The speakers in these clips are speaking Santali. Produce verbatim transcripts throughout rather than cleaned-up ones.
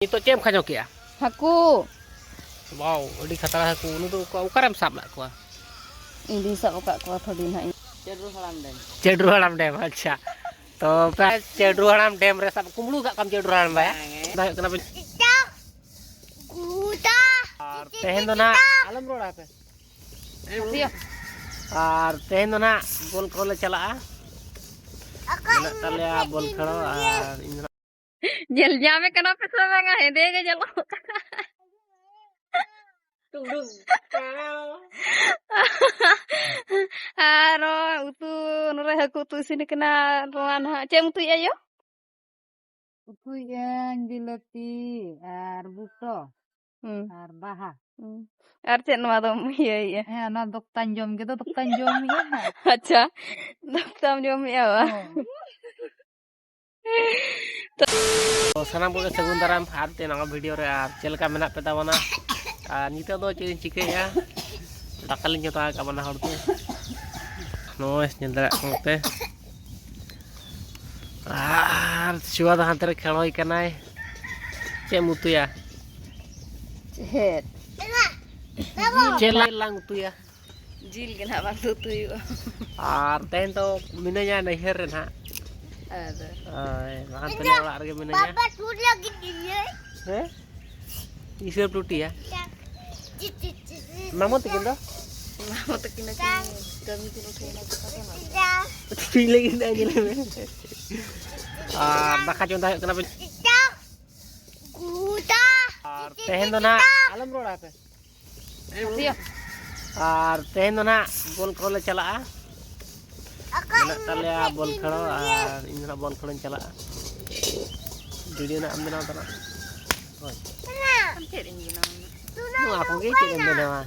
ᱱᱤᱛᱚᱜ ᱪᱮᱫ ᱮᱢ ᱠᱷᱟᱸᱡᱚ ᱠᱮᱜᱼᱟ? ᱦᱟᱹᱠᱩ᱾ ᱵᱟᱣ, ᱟᱹᱰᱤ ᱠᱷᱟᱛᱨᱟ ᱦᱟᱹᱠᱩ᱾ ᱩᱱᱤ ᱫᱚ ᱚᱠᱟ, ᱚᱠᱟᱨᱮᱢ ᱥᱟᱵ ᱞᱮᱫ ᱠᱚᱣᱟ? ᱤᱧ ᱫᱩᱧ ᱥᱟᱵ ᱟᱠᱟᱫ ᱠᱚᱣᱟ ᱛᱷᱚᱲᱤ ᱱᱟᱦᱟᱜ ᱤᱧ᱾ ᱪᱟᱹᱰᱨᱩ ᱦᱟᱲᱟᱢ ᱰᱮᱢ᱾ ᱪᱟᱹᱰᱨᱩ ᱦᱟᱲᱟᱢ ᱰᱮᱢ, ᱟᱪᱪᱷᱟ᱾ ᱛᱚ, ᱯᱮ ᱪᱟᱹᱰᱨᱩ ᱦᱟᱲᱟᱢ ᱰᱮᱢ ᱨᱮ ᱥᱟᱵ ᱠᱩᱢᱵᱽᱲᱩ ᱠᱟᱜ ᱠᱚᱣᱟᱢ ᱪᱟᱹᱰᱨᱩ ᱦᱟᱲᱟᱢ ᱵᱟᱭᱟ? ᱵᱟᱝ ᱮ᱾ ᱫᱚ ᱦᱩᱭᱩᱜ ᱠᱟᱱᱟ ᱵᱤᱱ᱾ ᱟᱨ ᱛᱮᱦᱮᱧ ᱫᱚ ᱱᱟᱦᱟᱜ ᱟᱞᱚᱢ ᱨᱚᱲᱟ ᱦᱟᱯᱮ᱾ ᱟᱨ ᱛᱮᱦᱮᱧ ᱫᱚ ᱱᱟᱦᱟᱜ ᱵᱚᱞ ᱠᱷᱮᱞ ᱞᱮ ᱪᱟᱞᱟᱜᱼᱟ᱾ ᱢᱮᱱᱟᱜ ᱛᱟᱞᱮᱭᱟ ᱵᱚᱞ ᱠᱷᱮᱞ ᱟᱨ ᱤᱧ ᱫᱚ ᱧᱮᱞ ᱧᱟᱢᱮ ᱠᱟᱱᱟ ᱯᱮ ᱥᱮ ᱵᱟᱝᱟ? ᱦᱮᱸᱫᱮ ᱜᱮ ᱧᱮᱞᱚᱜ ᱠᱟᱱᱟ᱾ ᱟᱨᱚ ᱩᱛᱩ, ᱱᱚᱰᱮ ᱦᱟᱹᱠᱩ ᱩᱛᱩ ᱤᱥᱤᱱ ᱠᱟᱱᱟ᱾ ᱱᱚᱣᱟ ᱱᱟᱦᱟᱜ ᱪᱮᱫ ᱮᱢ ᱩᱛᱩᱭᱮᱫᱼᱟ ᱭᱳ? ᱩᱛᱩᱭᱮᱫᱼᱟᱹᱧ ᱵᱤᱞᱟᱹᱛᱤ ᱟᱨ ᱵᱩᱴᱚ ᱦᱩᱸ᱾ ᱟᱨ ᱵᱟᱦᱟ᱾ ᱦᱩᱸ᱾ ᱟᱨ ᱪᱮᱫ ᱱᱚᱣᱟ ᱫᱚᱢ ᱤᱭᱟᱹᱭᱮᱫᱼᱟ? ᱦᱮᱸ, ᱚᱱᱟ ᱫᱚᱠᱛᱟᱧ ᱡᱚᱢ ᱜᱮᱫᱚ, ᱫᱚᱠᱛᱟᱧ ᱡᱚᱢᱮᱫᱼᱟ ᱦᱟᱸᱜ᱾ ᱟᱪᱪᱷᱟ, ᱫᱚᱠᱛᱟᱢ ᱡᱚᱢᱮᱫᱼᱟ ᱵᱟ? ᱦᱳᱭ᱾ ᱛᱚ, ᱥᱟᱱᱟᱢ ᱠᱚᱜᱮ ᱥᱟᱹᱜᱩᱱ ᱫᱟᱨᱟᱢ ᱟᱨ ᱢᱤᱫᱴᱮᱱ ᱱᱟᱣᱟ ᱵᱷᱤᱰᱤᱭᱳ ᱨᱮ᱾ ᱟᱨ ᱪᱮᱫ ᱞᱮᱠᱟ ᱢᱮᱱᱟᱜ ᱯᱮ ᱛᱟᱵᱚᱱᱟ? ᱟᱨ ᱱᱤᱛᱚᱜ ᱫᱚ ᱪᱮᱫ ᱤᱧ ᱪᱤᱠᱟᱹᱭᱮᱫᱼᱟ? ᱫᱟᱠᱟ ᱞᱤᱧ ᱪᱚᱸᱫᱟ ᱟᱠᱟᱫ ᱵᱟᱱᱟ ᱦᱚᱲ ᱛᱮ᱾ ᱱᱚᱜᱼᱚᱭ ᱧᱮᱞ ᱫᱟᱲᱮᱭᱟᱜ ᱠᱟᱱᱟ ᱯᱮ᱾ ᱟᱨ ᱪᱷᱩᱣᱟ ᱫᱚ ᱦᱟᱱᱛᱮ ᱨᱮ ᱠᱷᱮᱞ ᱦᱩᱭ ᱠᱟᱱᱟᱭ᱾ ᱪᱮᱫ ᱮᱢ ᱩᱛᱩᱭᱟ? ᱪᱮᱫ? ᱪᱮᱫ ᱞᱟᱝ ᱩᱛᱩᱭᱟ? ᱡᱤᱞ ᱜᱮ ᱱᱟᱦᱟᱜ ᱵᱟᱝ ᱩᱛᱩ ᱦᱩᱭᱩᱜᱼᱟ᱾ ᱟᱨ ᱛᱮᱦᱮᱧ ᱫᱚ ᱢᱤᱱᱟᱹᱧᱟ ᱱᱟᱹᱭᱦᱟᱹᱨ ᱨᱮ ᱱᱟᱦᱟᱜ᱾ ᱟᱫᱚ ᱦᱳᱭ, ᱵᱟᱠᱷᱟᱱ ᱛᱟᱞᱮ ᱚᱲᱟᱜ ᱨᱮᱜᱮ ᱢᱤᱱᱟᱹᱧᱟ᱾ ᱵᱟᱵᱟ ᱴᱩᱨ ᱞᱟᱹᱜᱤᱫ ᱤᱭᱟᱹ᱾ ᱦᱮᱸ? ᱤᱥᱟᱹ ᱴᱩᱴᱤᱭᱟ᱾ ᱪᱤ, ᱪᱤ, ᱪᱤ, ᱪᱤ, ᱢᱟᱢᱚ ᱛᱟᱹᱠᱤᱱ ᱫᱚ? ᱢᱟᱢᱚ ᱛᱟᱹᱠᱤᱱ ᱫᱚ ᱠᱟᱹᱢᱤ ᱠᱤᱱ ᱩᱴᱷᱟᱹᱭ ᱮᱱᱟ, ᱪᱮᱫ ᱠᱚ ᱠᱟᱱᱟ? ᱴᱩᱴᱤ ᱞᱟᱹᱜᱤᱫ ᱫᱚ ᱧᱮᱞ ᱢᱮ᱾ ᱟᱨ ᱫᱟᱠᱟ ᱪᱚᱸᱫᱟ ᱦᱩᱭᱩᱜ ᱠᱟᱱᱟ ᱯᱮ᱾ ᱜᱩᱰᱟ᱾ ᱟᱨ ᱛᱮᱦᱮᱧ ᱫᱚ ᱱᱟᱦᱟᱜ ᱟᱞᱚᱢ ᱨᱚᱲᱟ ᱦᱟᱯᱮ᱾ ᱦᱟᱹᱛᱤᱭᱟ᱾ ᱟᱨ ᱛᱮᱦᱮᱧ ᱫᱚ ᱱᱟᱦᱟᱜ ᱵᱚᱞ ᱠᱷᱮᱞ ᱞᱮ ᱪᱟᱞᱟᱜᱼᱟ᱾ ᱢᱮᱱᱟᱜ ᱛᱟᱞᱮᱭᱟ ᱵᱚᱞ ᱠᱷᱮᱞ ᱟᱨ ᱤᱧ ᱫᱚ ᱱᱟᱦᱟᱜ ᱵᱚᱞ ᱠᱷᱮᱞ ᱤᱧ ᱪᱟᱞᱟᱜᱼᱟ᱾ ᱵᱷᱤᱰᱤᱭᱳ ᱱᱟᱦᱟᱜ ᱮᱢ ᱵᱮᱱᱟᱣ ᱛᱟᱞᱟᱝ᱾ ᱦᱳᱭ᱾ ᱟᱢ ᱪᱮᱫ ᱤᱧ ᱵᱮᱱᱟᱣ ᱟᱢᱟ? ᱱᱚᱣᱟ ᱠᱚᱜᱮ ᱪᱮᱫ ᱮᱢ ᱵᱮᱱᱟᱣᱟ?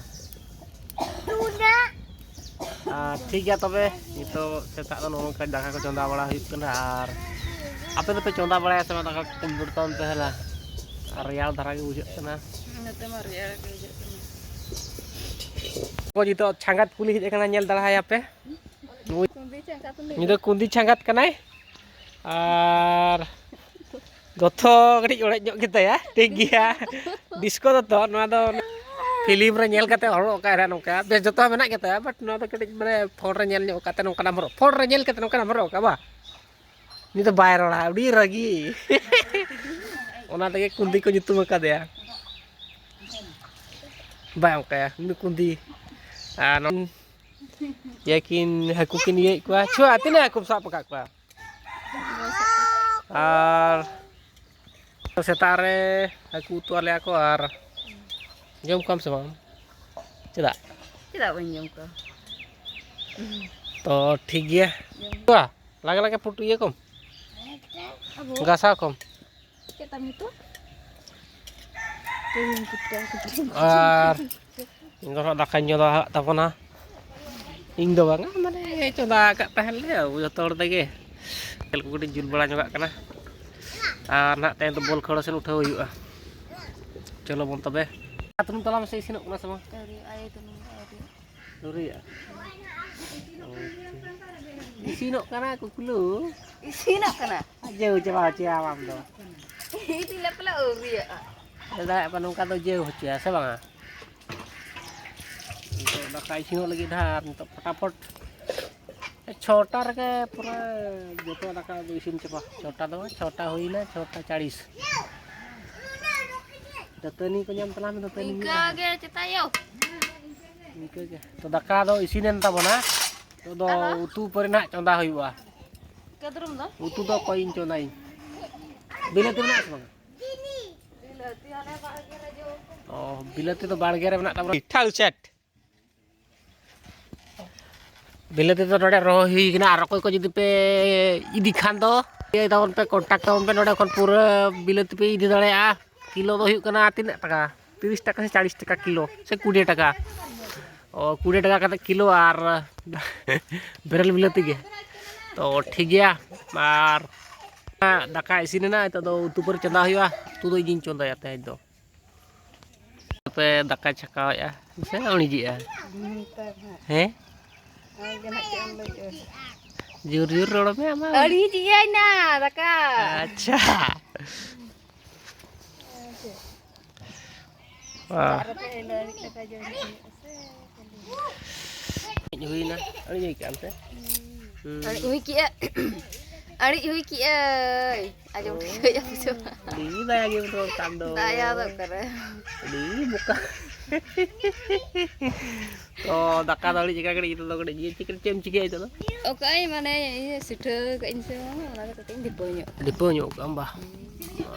ᱟᱨ ᱴᱷᱤᱠ ᱜᱮᱭᱟ ᱛᱚᱵᱮ, ᱱᱤᱛᱚᱜ ᱥᱮᱛᱟᱜ ᱫᱚ ᱱᱚᱜᱼᱚ ᱱᱚᱝᱠᱟ ᱫᱟᱠᱟ ᱠᱚ ᱪᱚᱸᱫᱟ ᱵᱟᱲᱟ ᱦᱩᱭᱩᱜ ᱠᱟᱱᱟ᱾ ᱟᱨ ᱟᱯᱮ ᱫᱚᱯᱮ ᱪᱚᱸᱫᱟ ᱵᱟᱲᱟᱭᱟ ᱥᱮ ᱵᱟᱝ ᱫᱟᱠᱟ ᱠᱚ ᱠᱚᱢᱯᱤᱭᱩᱴᱟᱨ ᱛᱟᱢ ᱛᱟᱦᱮᱱᱟ? ᱟᱨ ᱨᱮᱭᱟᱲ ᱫᱷᱟᱨᱟ ᱜᱮ ᱵᱩᱡᱷᱟᱹᱜ ᱠᱟᱱᱟ᱾ ᱱᱚᱛᱮ ᱢᱟ ᱨᱮᱭᱟᱲ ᱜᱮ ᱵᱩᱡᱷᱟᱹᱜ ᱠᱟᱱᱟ᱾ ᱚᱠᱚᱭ ᱱᱤᱛᱚᱜ ᱪᱷᱟᱸᱜᱟᱛ ᱠᱩᱞᱤ ᱦᱮᱡ ᱟᱠᱟᱱᱟ, ᱧᱮᱞ ᱫᱟᱲᱟᱭᱟᱯᱮ᱾ ᱱᱩᱭ ᱠᱩᱸᱫᱤ ᱪᱷᱟᱸᱜᱟᱛ ᱩᱱᱤ᱾ ᱱᱩᱭ ᱫᱚ ᱠᱩᱸᱫᱤ ᱪᱷᱟᱸᱜᱟᱛ ᱠᱟᱱᱟᱭ᱾ ᱟᱨ ᱜᱚᱛᱷᱚ ᱠᱟᱹᱴᱤᱡ ᱚᱲᱮᱡ ᱧᱚᱜ ᱜᱮᱛᱟᱭᱟ, ᱴᱷᱤᱠ ᱜᱮᱭᱟ᱾ ᱰᱤᱥᱠᱳ ᱫᱚ ᱛᱚ, ᱱᱚᱣᱟ ᱫᱚ ᱯᱷᱤᱞᱤᱢ ᱨᱮ ᱧᱮᱞ ᱠᱟᱛᱮ ᱦᱚᱨᱚᱜ ᱟᱠᱟᱫ ᱨᱮᱦᱚᱸ ᱱᱚᱝᱠᱟ, ᱵᱮᱥ ᱡᱚᱛᱚ ᱢᱮᱱᱟᱜ ᱜᱮᱛᱟᱭᱟ, ᱵᱟᱴ ᱱᱚᱣᱟ ᱫᱚ ᱠᱟᱹᱴᱤᱡ ᱢᱟᱱᱮ ᱯᱷᱳᱱ ᱨᱮ ᱧᱮᱞ ᱧᱚᱜ ᱠᱟᱛᱮ ᱱᱚᱝᱠᱟᱱᱟᱜ ᱮᱢ ᱦᱚᱨᱚᱜ, ᱯᱷᱳᱱ ᱨᱮ ᱧᱮᱞ ᱠᱟᱛᱮ ᱱᱚᱝᱠᱟᱱᱟᱜ ᱮᱢ ᱦᱚᱨᱚᱜ ᱟᱠᱟᱫ ᱵᱟ? ᱩᱱᱤ ᱫᱚ ᱵᱟᱭ ᱨᱚᱲᱟ, ᱟᱹᱰᱤ ᱨᱟᱹᱜᱤ᱾ ᱚᱱᱟ ᱛᱮᱜᱮ ᱠᱩᱱᱫᱤ ᱠᱚ ᱧᱩᱛᱩᱢ ᱟᱠᱟᱫᱮᱭᱟ᱾ ᱵᱟᱭ ᱚᱱᱠᱟᱭᱟ, ᱩᱱᱤ ᱫᱚ ᱠᱩᱱᱫᱤ᱾ ᱟᱨ ᱱᱚᱜᱼᱚᱭ ᱤᱭᱟᱹ ᱠᱤᱱ, ᱦᱟᱹᱠᱩ ᱠᱤᱱ ᱤᱭᱟᱹᱭᱮᱫ ᱠᱚᱣᱟ᱾ ᱪᱷᱩᱣᱟ, ᱛᱤᱱᱟᱹᱜ ᱦᱟᱹᱠᱩᱢ ᱥᱟᱵ ᱟᱠᱟᱫ ᱠᱚᱣᱟ? ᱟᱨ ᱥᱮᱛᱟᱜ ᱨᱮ ᱦᱟᱹᱠᱩ ᱩᱛᱩ ᱟᱞᱮᱭᱟ ᱠᱚ, ᱟᱨ ᱡᱚᱢ ᱠᱚᱣᱟᱢ ᱥᱮ ᱵᱟᱝ? ᱪᱮᱫᱟᱜ? ᱪᱮᱫᱟᱜ ᱵᱟᱹᱧ ᱡᱚᱢ ᱠᱚᱣᱟ? ᱛᱚ ᱴᱷᱤᱠ ᱜᱮᱭᱟ᱾ ᱡᱚᱢ᱾ ᱞᱟᱜᱮ ᱞᱟᱜᱮ ᱯᱷᱩᱴ ᱤᱭᱟᱹ ᱠᱚᱢ, ᱟᱵᱚ ᱜᱷᱟᱥᱟᱣ ᱠᱚᱢ᱾ ᱪᱮᱫ ᱛᱟᱢ ᱧᱩᱛᱩᱢ? ᱟᱨ ᱤᱧ ᱫᱚ ᱱᱟᱦᱟᱜ ᱫᱟᱠᱟᱧ ᱪᱚᱸᱫᱟ ᱟᱠᱟᱫ ᱛᱟᱵᱚᱱᱟ᱾ ᱤᱧ ᱫᱚ ᱵᱟᱝᱟ, ᱢᱟᱱᱮ ᱪᱚᱸᱫᱟ ᱟᱠᱟᱫ ᱛᱟᱦᱮᱱ ᱞᱮ ᱟᱵᱚ ᱡᱚᱛᱚ ᱦᱚᱲ ᱛᱮᱜᱮ᱾ ᱠᱷᱮᱞ ᱠᱚ ᱠᱟᱹᱴᱤᱡ ᱡᱩᱞ ᱵᱟᱲᱟ ᱧᱚᱜᱟᱜ ᱠᱟᱱᱟ᱾ ᱟᱨ ᱱᱟᱦᱟᱜ ᱛᱮᱦᱮᱧ ᱫᱚ ᱵᱚᱞ ᱠᱷᱮᱞᱳ ᱥᱮᱫ ᱩᱴᱷᱟᱹᱣ ᱦᱩᱭᱩᱜᱼᱟ᱾ ᱪᱚᱞᱚ ᱵᱚᱱ ᱛᱚᱵᱮ᱾ ᱟᱨ ᱛᱩᱱᱩᱢ ᱛᱟᱞᱟ ᱢᱟᱥᱮ ᱤᱥᱤᱱᱚᱜ ᱠᱟᱱᱟ ᱥᱮ ᱵᱟᱝ? ᱟᱹᱣᱨᱤ, ᱟᱭᱳ ᱛᱩᱱᱩᱢ ᱫᱚ ᱟᱹᱣᱨᱤ᱾ ᱟᱹᱣᱨᱤᱭᱟᱜᱼᱟ? ᱤᱥᱤᱱᱚᱜ ᱠᱟᱱᱟ ᱠᱩᱠᱞᱩ᱾ ᱤᱥᱤᱱᱚᱜ ᱠᱟᱱᱟ᱾ ᱡᱮ ᱪᱟᱵᱟ ᱦᱚᱪᱚᱭᱟ ᱟᱢ ᱫᱚ᱾ ᱤᱫᱤ ᱞᱮᱯᱞᱟ ᱟᱹᱣᱨᱤᱭᱟᱜᱼᱟ᱾ ᱫᱟᱫᱟ, ᱱᱚᱝᱠᱟ ᱫᱚ ᱡᱮ ᱦᱚᱪᱚᱭᱟ ᱥᱮ ᱵᱟᱝᱟ? ᱱᱤᱛᱚᱜ ᱫᱟᱠᱟ ᱤᱥᱤᱱᱚᱜ ᱞᱟᱹᱜᱤᱫ ᱦᱟᱸᱜ, ᱟᱨ ᱱᱤᱛᱚᱜ ᱯᱷᱚᱴᱟᱯᱷᱚᱴ ᱪᱷᱚᱴᱟ ᱨᱮᱜᱮ ᱯᱩᱨᱟᱹ ᱡᱚᱛᱚ ᱫᱟᱠᱟ ᱫᱚ ᱤᱥᱤᱱ ᱪᱟᱵᱟ᱾ ᱪᱷᱚᱴᱟ ᱫᱚ ᱵᱟᱝ, ᱪᱷᱚᱴᱟ ᱦᱩᱭᱱᱟ, ᱪᱷᱚᱴᱟ ᱪᱟᱲᱤᱥ᱾ ᱫᱟᱹᱛᱟᱹᱱᱤ ᱠᱚ ᱧᱟᱢ ᱛᱟᱞᱟᱝ ᱢᱮ, ᱫᱟᱹᱛᱟᱹᱱᱤ ᱤᱱᱠᱟᱹ ᱦᱩᱭᱩᱜᱼᱟ᱾ ᱜᱮ ᱪᱮᱛᱟ ᱭᱳ᱾ ᱤᱱᱠᱟᱹ ᱜᱮ᱾ ᱛᱚ, ᱫᱟᱠᱟ ᱫᱚ ᱤᱥᱤᱱᱮᱱ ᱛᱟᱵᱚᱱᱟ᱾ ᱱᱤᱛᱚᱜ ᱫᱚ ᱟᱫᱚ? ᱩᱛᱩ ᱯᱚᱨᱮ ᱱᱟᱦᱟᱜ ᱪᱚᱸᱫᱟ ᱦᱩᱭᱩᱜᱼᱟ᱾ ᱠᱟᱹᱫᱨᱩᱢ ᱫᱚ? ᱩᱛᱩ ᱫᱚ ᱚᱠᱚᱭᱤᱧ ᱪᱚᱸᱫᱟᱭᱤᱧ? ᱵᱤᱞᱟᱹᱛᱤ ᱢᱮᱱᱟᱜ ᱟᱥᱮ ᱵᱟᱝᱟ? ᱵᱤᱞᱟᱹᱛᱤ ᱦᱟᱱᱮ ᱵᱟᱲᱜᱮ ᱨᱮ ᱡᱚ ᱠᱟᱱᱟ᱾ ᱚ, ᱵᱤᱞᱟᱹᱛᱤ ᱫᱚ ᱵᱟᱲᱜᱮ ᱨᱮ ᱢᱮᱱᱟᱜ ᱛᱟᱵᱚᱱᱟ᱾ ᱢᱤᱴᱷᱟ ᱩᱪᱟᱴ᱾ ᱵᱤᱞᱟᱹᱛᱤ ᱫᱚ ᱱᱚᱰᱮ ᱨᱚᱦᱚᱭ ᱦᱩᱭ ᱠᱟᱱᱟ, ᱟᱨ ᱚᱠᱚᱭ ᱠᱚ ᱡᱩᱫᱤ ᱯᱮ ᱤᱫᱤ ᱠᱷᱟᱱ ᱫᱚ ᱤᱭᱟᱹᱭ ᱛᱟᱵᱚᱱ ᱯᱮ, contact ᱛᱟᱵᱚᱱ ᱯᱮ᱾ ᱱᱚᱰᱮ ᱠᱷᱚᱱ ᱯᱩᱨᱟᱹ ᱵᱤᱞᱟᱹᱛᱤ ᱯᱮ ᱤᱫᱤ ᱫᱟᱲᱮᱭᱟᱜᱼᱟ᱾ ᱠᱤᱞᱳ ᱫᱚ ᱦᱩᱭᱩᱜ ᱠᱟᱱᱟ ᱛᱤᱱᱟᱹᱜ ᱴᱟᱠᱟ? ᱛᱤᱨᱤᱥ ᱴᱟᱠᱟ ᱥᱮ ᱪᱟᱲᱤᱥ ᱴᱟᱠᱟ ᱠᱤᱞᱳ ᱥᱮ ᱠᱩᱲᱤ ᱴᱟᱠᱟ? ᱚ, ᱠᱩᱲᱤ ᱴᱟᱠᱟ ᱠᱟᱛᱮ ᱠᱤᱞᱳ, ᱟᱨ ᱵᱮᱨᱮᱞ ᱵᱤᱞᱟᱹᱛᱤ ᱜᱮ᱾ ᱛᱚ ᱴᱷᱤᱠ ᱜᱮᱭᱟ, ᱟᱨ ᱫᱟᱠᱟ ᱤᱥᱤᱱ ᱮᱱᱟ, ᱱᱤᱛᱚᱜ ᱫᱚ ᱩᱛᱩ ᱯᱚᱨᱮ ᱪᱚᱸᱫᱟ ᱦᱩᱭᱩᱜᱼᱟ᱾ ᱩᱛᱩ ᱫᱚ ᱤᱧᱤᱧ ᱪᱚᱸᱫᱟᱭᱟ ᱛᱮᱦᱮᱧ ᱫᱚ᱾ ᱟᱯᱮ ᱫᱟᱠᱟᱭ ᱪᱷᱟᱠᱟᱣᱮᱫᱼᱟ ᱥᱮ ᱚᱬᱤᱡᱮᱜᱼᱟ? ᱦᱮᱸ? ᱟᱢ ᱜᱮ ᱱᱟᱜ ᱪᱮᱫ ᱮᱢ ᱞᱟᱹᱭ ᱠᱮᱫᱼᱟ? ᱡᱳᱨ ᱡᱳᱨ ᱨᱚᱲ ᱢᱮ ᱟᱢᱟᱜ᱾ ᱟᱹᱲᱤᱡᱮᱜᱼᱟᱭ ᱱᱟ ᱫᱟᱠᱟ᱾ ᱟᱪᱪᱷᱟ᱾ ᱟᱨ ᱦᱮᱡ ᱦᱩᱭᱱᱟ᱾ ᱟᱹᱲᱤᱡ ᱦᱩᱭ ᱠᱟᱜ ᱟᱢ ᱥᱮ? ᱦᱩᱸ᱾ ᱟᱹᱲᱤᱡ ᱦᱩᱭ ᱠᱮᱜᱼᱟ᱾ ᱟᱹᱲᱤᱡ ᱦᱩᱭ ᱠᱮᱜᱼᱟᱹᱭ᱾ ᱟᱸᱡᱚᱢ ᱴᱷᱤᱠᱟᱹᱭᱟ ᱯᱮ ᱥᱮ ᱵᱟᱝ? ᱟᱹᱰᱤ ᱫᱟᱭᱟ ᱜᱮᱢ ᱨᱚᱲ ᱠᱟᱱ ᱫᱚ᱾ ᱫᱟᱭᱟ ᱫᱚ ᱚᱠᱟᱨᱮ? ᱟᱹᱰᱤ ᱵᱚᱠᱟ᱾ ᱛᱚ, ᱫᱟᱠᱟ ᱫᱚ ᱟᱹᱲᱤᱡ ᱟᱠᱟ ᱠᱟᱹᱴᱤᱡ ᱱᱤᱛᱚᱜ ᱫᱚ ᱠᱟᱹᱴᱤᱡ ᱤᱭᱟᱹ ᱪᱤᱠᱟᱹ-, ᱪᱮᱫ ᱮᱢ ᱪᱤᱠᱟᱹᱭᱟ ᱱᱤᱛᱚᱜ ᱫᱚ? ᱚᱠᱟᱭ ᱢᱟᱱᱮ ᱤᱭᱟᱹ ᱥᱤᱴᱷᱟᱹ ᱠᱟᱜ ᱤᱧ ᱥᱮ ᱵᱟᱝ, ᱚᱱᱟ ᱫᱚ ᱠᱟᱹᱴᱤᱡ ᱤᱧ ᱰᱷᱤᱯᱟᱹᱣ ᱧᱚᱜ ᱠᱟᱜᱼᱟ᱾ ᱰᱷᱤᱯᱟᱹᱣ ᱧᱚᱜ ᱠᱟᱜ ᱟᱢ ᱵᱟ?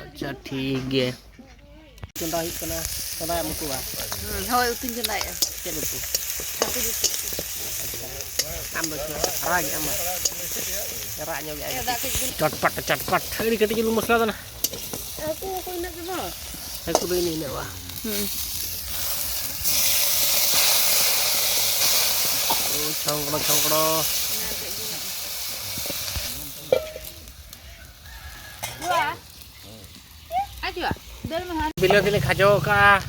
ᱟᱪᱪᱷᱟ, ᱴᱷᱤᱠ ᱜᱮ᱾ ᱪᱚᱸᱫᱟ ᱦᱩᱭᱩᱜ ᱠᱟᱱᱟ, ᱪᱚᱸᱫᱟᱭᱟᱢ ᱩᱛᱩ ᱵᱟ? ᱦᱩᱸ, ᱦᱳᱭ, ᱩᱛᱩᱧ ᱪᱚᱸᱫᱟᱭᱮᱜᱼᱟ᱾ ᱪᱮᱫ ᱩᱛᱩ? ᱦᱟᱹᱠᱩ ᱩᱛᱩ᱾ ᱟᱢ ᱫᱚ ᱪᱮᱫ? ᱨᱟᱜ ᱜᱮ ᱟᱢ ᱢᱟ᱾ ᱨᱟᱜ ᱧᱚᱜ ᱜᱮ ᱟᱭ᱾ ᱮ, ᱫᱟᱜ ᱠᱟᱹᱡ ᱫᱩᱞ᱾ ᱪᱚᱴᱯᱟᱴ, ᱪᱚᱴᱯᱟᱴ᱾ ᱟᱹᱰᱤ ᱠᱟᱹᱴᱤᱡ ᱪᱩᱞᱩᱝ ᱢᱚᱥᱞᱟ ᱫᱚ ᱱᱟ᱾ ᱦᱟᱹᱠᱩ ᱦᱚᱸᱠᱚ ᱤᱱᱟᱹᱜ ᱜᱮ ᱵᱟᱝ? ᱦᱟᱹᱠᱩ ᱫᱚ ᱤᱱᱟᱹ ᱤᱱᱟᱹᱜ ᱵᱟ᱾ ᱦᱩᱸ᱾ ᱳ, ᱪᱷᱚᱝᱠᱲᱚ, ᱪᱷᱚᱝᱠᱲᱚ᱾ ᱵᱤᱞᱟᱹᱛᱤ ᱞᱮ ᱠᱷᱟᱡᱚ ᱟᱠᱟᱜᱼᱟ᱾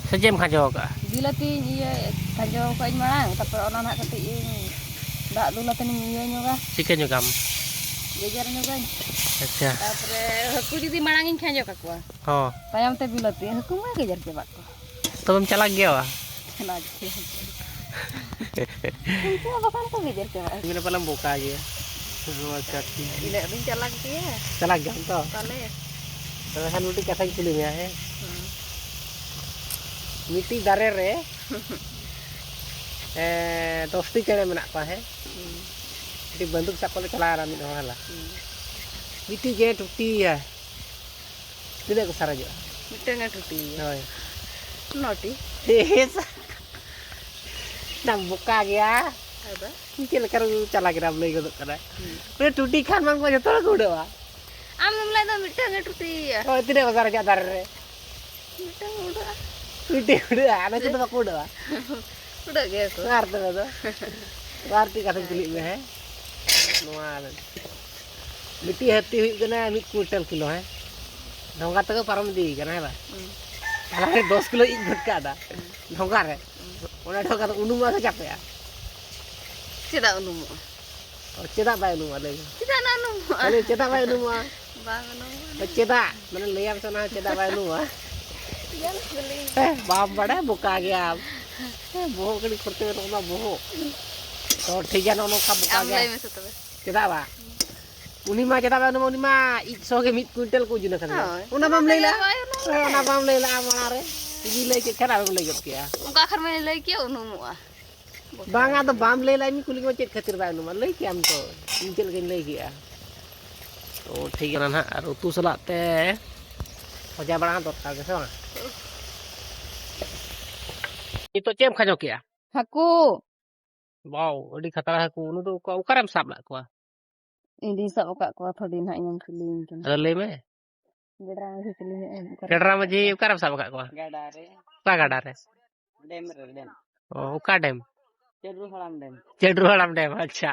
ᱥᱮ ᱪᱮᱫ ᱮᱢ ᱠᱷᱟᱡᱚ ᱟᱠᱟᱜᱼᱟ? ᱵᱤᱞᱟᱹᱛᱤᱧ ᱤᱭᱟᱹ ᱠᱷᱟᱡᱚ ᱟᱠᱟᱫᱟᱹᱧ ᱢᱟᱲᱟᱝ, ᱛᱟᱨᱯᱚᱨ ᱚᱱᱟ ᱱᱟᱦᱟᱜ ᱠᱟᱹᱴᱤᱡ ᱤᱧ ᱫᱟᱜ ᱫᱩᱞ ᱟᱛᱮᱧ ᱤᱭᱟᱹ ᱧᱚᱜᱟ᱾ ᱪᱤᱠᱟᱹ ᱧᱚᱜᱟᱢ? ᱜᱮᱡᱮᱨ ᱧᱚᱜᱟᱹᱧ᱾ ᱟᱪᱪᱷᱟ᱾ ᱛᱟᱨᱯᱚᱨᱮ ᱦᱟᱹᱠᱩ ᱡᱩᱫᱤ ᱢᱟᱲᱟᱝ ᱤᱧ ᱠᱷᱟᱡᱚ ᱠᱟᱠᱚᱣᱟ, ᱦᱚᱸ᱾ ᱛᱟᱭᱚᱢ ᱛᱮ ᱵᱤᱞᱟᱹᱛᱤ, ᱦᱟᱹᱠᱩ ᱢᱟ ᱜᱮᱡᱮᱨ ᱪᱟᱵᱟᱜ ᱠᱚ᱾ ᱛᱚᱵᱮᱢ ᱪᱟᱞᱟᱜ ᱜᱮᱭᱟ ᱵᱟ? ᱪᱟᱞᱟᱜ ᱜᱮᱭᱟ᱾ ᱩᱱᱠᱩ ᱦᱚᱸ ᱵᱟᱠᱷᱟᱱ ᱠᱚ ᱜᱮᱡᱮᱨ ᱪᱟᱵᱟᱜᱼᱟ᱾ ᱢᱮᱱᱟ ᱯᱟᱞᱮᱢ ᱵᱚᱠᱟ ᱜᱮᱭᱟ᱾ ᱦᱚᱸ, ᱟᱪᱪᱷᱟ, ᱴᱷᱤᱠ ᱜᱮᱭᱟ᱾ ᱤᱱᱟᱹᱜ ᱫᱚᱧ ᱪᱟᱞᱟᱜ ᱜᱮᱭᱟ᱾ ᱪᱟᱞᱟᱜ ᱜᱮᱭᱟᱢ ᱛᱚ? ᱯᱟᱞᱮ᱾ ᱛᱚᱵᱮ ᱠᱷᱟᱱ ᱢᱤᱫᱴᱤᱡ ᱠᱟᱛᱷᱟᱧ ᱠᱩᱞᱤ ᱢᱮᱭᱟ, ᱦᱮᱸ? ᱦᱩᱸ᱾ ᱢᱤᱫᱴᱤᱡ ᱫᱟᱨᱮ ᱨᱮ, ᱮᱸ, ᱫᱚᱥᱴᱤ ᱪᱮᱬᱮ ᱢᱮᱱᱟᱜ ᱠᱚᱣᱟ, ᱦᱮᱸ? ᱦᱩᱸ᱾ ᱢᱤᱫᱴᱤᱡ ᱵᱟᱱᱫᱩᱠ ᱥᱟᱵ ᱠᱟᱛᱮ ᱪᱟᱞᱟᱣ ᱮᱱᱟ ᱢᱤᱫ ᱦᱚᱲ, ᱦᱮᱸ ᱵᱟᱝ? ᱦᱩᱸ᱾ ᱢᱤᱫᱴᱤᱡ ᱪᱮᱬᱮ ᱴᱩᱴᱤᱭᱮᱭᱟ᱾ ᱛᱤᱱᱟᱹᱜ ᱠᱚ ᱥᱟᱨᱮᱡᱚᱜᱼᱟ? ᱢᱤᱫᱴᱟᱝ ᱮ ᱴᱩᱴᱤᱭᱮᱭᱟ᱾ ᱦᱳᱭ᱾ ᱱᱚᱴᱤ᱾ ᱦᱮᱸ, ᱥᱟ-, ᱱᱟᱢ ᱵᱚᱠᱟ ᱜᱮᱭᱟ᱾ ᱟᱫᱚ? ᱪᱮᱫ ᱞᱮᱠᱟ ᱨᱮ ᱪᱟᱞᱟᱠ ᱮᱱᱟᱢ ᱞᱟᱹᱭ ᱜᱚᱫᱚᱜ ᱠᱟᱱᱟ? ᱦᱩᱸ᱾ ᱩᱱᱤ ᱴᱩᱴᱤ ᱠᱷᱟᱱ ᱢᱟ ᱩᱱᱠᱩ ᱡᱚᱛᱚ ᱦᱚᱲ ᱠᱚ ᱩᱰᱟᱹᱣᱟ᱾ ᱟᱢ ᱫᱚᱢ ᱞᱟᱹᱭ ᱫᱚ ᱢᱤᱫᱴᱟᱝ ᱮ ᱴᱩᱴᱤᱭᱮᱭᱟ᱾ ᱦᱳᱭ, ᱛᱤᱱᱟᱹᱜ ᱠᱚ ᱥᱟᱨᱮᱡᱚᱜᱼᱟ ᱫᱟᱨᱮ ᱨᱮ? ᱢᱤᱫᱴᱟᱝ ᱩᱰᱟᱹᱜᱼᱟ᱾ ᱢᱤᱫᱴᱟᱝ ᱩᱰᱟᱹᱜᱼᱟ, ᱟᱨ ᱩᱱᱠᱩ ᱫᱚ ᱵᱟᱠᱚ ᱩᱰᱟᱹᱜᱼᱟ᱾ ᱩᱰᱟᱹᱜ ᱜᱮᱭᱟ ᱠᱚ᱾ ᱟᱨ ᱛᱚᱵᱮ ᱫᱚ? ᱟᱨ ᱢᱤᱫᱴᱤᱡ ᱠᱟᱛᱷᱟᱧ ᱠᱩᱞᱤᱭᱮᱫ ᱢᱮᱭᱟ, ᱦᱮᱸ? ᱱᱚᱣᱟ ᱢᱤᱫᱴᱤᱡ ᱦᱟᱹᱛᱤ ᱦᱩᱭᱩᱜ ᱠᱟᱱᱟ ᱢᱤᱫ ᱠᱩᱭᱤᱱᱴᱟᱞ ᱠᱤᱞᱳ, ᱦᱮᱸ? ᱰᱷᱚᱸᱜᱟ ᱛᱮᱠᱚ ᱯᱟᱨᱚᱢ ᱤᱫᱤᱭᱮ ᱠᱟᱱᱟ, ᱦᱮᱸ ᱵᱟᱝ? ᱦᱩᱸ᱾ ᱛᱟᱦᱞᱮ ᱫᱚᱥ ᱠᱤᱞᱳ ᱤᱡ ᱜᱚᱫ ᱠᱟᱜᱼᱟ᱾ ᱦᱩᱸ᱾ ᱰᱷᱚᱸᱜᱟ ᱨᱮ᱾ ᱦᱩᱸ᱾ ᱚᱱᱟ ᱰᱷᱚᱸᱜᱟ ᱫᱚ ᱩᱱᱩᱢᱚᱜᱼᱟ ᱥᱮ ᱪᱟᱯᱮᱜᱼᱟ? ᱪᱮᱫᱟᱜ ᱩᱱᱩᱢᱚᱜᱼᱟ? ᱚ, ᱪᱮᱫᱟᱜ ᱵᱟᱭ ᱩᱱᱩᱢᱚᱜᱼᱟ, ᱞᱟᱹᱭ ᱢᱮ? ᱪᱮᱫᱟᱜ ᱱᱟᱜ ᱩᱱᱩᱢᱚᱜᱼᱟ? ᱛᱟᱦᱞᱮ ᱪᱮᱫᱟᱜ ᱵᱟᱭ ᱩᱱᱩᱢᱚᱜᱼᱟ? ᱵᱟᱝ ᱩᱱᱩᱢᱚᱜᱼᱟ᱾ ᱪᱮᱫᱟᱜ? ᱢᱟᱱᱮ ᱞᱟᱹᱭᱟᱢ ᱥᱟᱱᱟ ᱪᱮᱫᱟᱜ ᱵᱟᱭ ᱩᱱᱩᱢᱚᱜᱼᱟ? ᱧᱮᱞ ᱠᱮᱫᱟᱞᱤᱧ᱾ ᱦᱮᱸ, ᱵᱟᱢ ᱵᱟᱲᱟᱭᱟ, ᱵᱚᱠᱟ ᱜᱮᱭᱟᱢ᱾ ᱦᱮᱸ, ᱵᱚᱦᱚᱜ ᱠᱟᱹᱴᱤᱡ ᱠᱷᱚᱨᱪᱟ ᱢᱮᱱᱟᱜ ᱛᱟᱢᱟ, ᱵᱚᱦᱚᱜ᱾ ᱛᱚ, ᱴᱷᱤᱠ ᱜᱮᱭᱟ, ᱱᱚᱜᱼᱚ ᱱᱚᱝᱠᱟ ᱵᱚᱠᱟ ᱟᱢ ᱜᱮᱭᱟ᱾ ᱞᱟᱹᱭ ᱢᱮᱥᱮ ᱛᱚᱵᱮ᱾ ᱪᱮᱫᱟᱜ ᱵᱟᱝ? ᱩᱱᱤ ᱢᱟ ᱪᱮᱫᱟᱜ ᱵᱟᱭ ᱩᱱᱩᱢᱚᱜᱼᱟ? ᱩᱱᱤ ᱢᱟ ᱤᱡ ᱥᱚ ᱜᱮ ᱢᱤᱫ ᱠᱩᱭᱤᱱᱴᱟᱞ ᱠᱚ ᱳᱡᱚᱱ ᱟᱠᱟᱫᱟ᱾ ᱦᱳᱭ᱾ ᱚᱱᱟ ᱵᱟᱢ ᱞᱟᱹᱭ ᱞᱮᱫᱼᱟ? ᱵᱟᱭ ᱩᱱᱩᱢᱚᱜᱼᱟ᱾ ᱦᱮᱸ, ᱚᱱᱟ ᱵᱟᱢ ᱞᱟᱹᱭ ᱞᱮᱫᱼᱟ ᱢᱟᱲᱟᱝ ᱨᱮ᱾ ᱤᱧᱤᱧ ᱞᱟᱹᱭ ᱠᱮᱫ ᱠᱷᱟᱱ ᱟᱢᱮᱢ ᱞᱟᱹᱭ ᱜᱚᱫ ᱠᱮᱜᱼᱟ᱾ ᱚᱱᱠᱟ ᱠᱷᱟᱱ ᱢᱟᱧ ᱞᱟᱹᱭ ᱠᱮᱭᱟ, ᱩᱱᱩᱢᱚᱜᱼᱟ᱾ ᱵᱟᱝ, ᱟᱫᱚ ᱵᱟᱢ ᱞᱟᱹᱭ ᱞᱮᱫᱼᱟ, ᱤᱧ ᱠᱩᱞᱤ ᱠᱮᱫ ᱢᱮᱭᱟ, ᱪᱮᱫ ᱠᱷᱟᱹᱛᱤᱨ ᱵᱟᱭ ᱩᱱᱩᱢᱟ? ᱞᱟᱹᱭ ᱠᱮᱜᱼᱟᱢ ᱛᱚ, ᱤᱧ ᱪᱮᱫ ᱞᱮᱠᱟᱧ ᱞᱟᱹᱭ ᱠᱮᱜᱼᱟ᱾ ᱛᱚ, ᱴᱷᱤᱠ ᱜᱮᱭᱟ ᱱᱟᱦᱟᱜ, ᱟᱨ ᱩᱛᱩ ᱥᱟᱞᱟᱜ ᱛᱮ ᱵᱷᱟᱡᱟ ᱵᱟᱲᱟ ᱦᱚᱸ ᱫᱚᱨᱠᱟᱨ ᱜᱮ, ᱥᱮ ᱵᱟᱝ? ᱱᱤᱛᱚᱜ ᱪᱮᱫ ᱮᱢ ᱠᱷᱟᱸᱡᱚ ᱠᱮᱜᱼᱟ? ᱦᱟᱹᱠᱩ᱾ ᱵᱟᱣ, ᱟᱹᱰᱤ ᱠᱷᱟᱛᱨᱟ ᱦᱟᱹᱠᱩ᱾ ᱩᱱᱤ ᱫᱚ ᱚᱠᱟ, ᱚᱠᱟᱨᱮᱢ ᱥᱟᱵ ᱞᱮᱫ ᱠᱚᱣᱟ? ᱤᱧ ᱫᱩᱧ ᱥᱟᱵ ᱟᱠᱟᱫ ᱠᱚᱣᱟ, ᱛᱷᱚᱲᱤ ᱱᱟᱦᱟᱜ ᱤᱧᱮᱢ ᱠᱩᱞᱤᱭᱤᱧ ᱠᱟᱱᱟ᱾ ᱟᱫᱚ ᱞᱟᱹᱭ ᱢᱮ᱾ ᱜᱟᱰᱨᱟ ᱢᱟᱹᱡᱷᱤ ᱠᱩᱞᱤ ᱧᱚᱜ ᱮᱢ, ᱚᱠᱟᱨᱮ ᱜᱟᱰᱨᱟ ᱥᱟᱵ ᱢᱟᱹᱡᱷᱤ, ᱟᱠᱟᱫ ᱠᱚᱣᱟ? ᱚᱠᱟᱨᱮᱢ ᱥᱟᱵ ᱟᱠᱟᱫ ᱠᱚᱣᱟ? ᱜᱟᱰᱟ ᱨᱮ᱾ ᱚᱠᱟ ᱜᱟᱰᱟ ᱨᱮ? ᱰᱮᱢ ᱨᱮ, ᱰᱮᱢ᱾ ᱚ, ᱚᱠᱟ ᱰᱮᱢ? ᱪᱟᱹᱰᱨᱩ ᱦᱟᱲᱟᱢ ᱰᱮᱢ᱾ ᱪᱟᱹᱰᱨᱩ ᱦᱟᱲᱟᱢ ᱰᱮᱢ, ᱟᱪᱪᱷᱟ᱾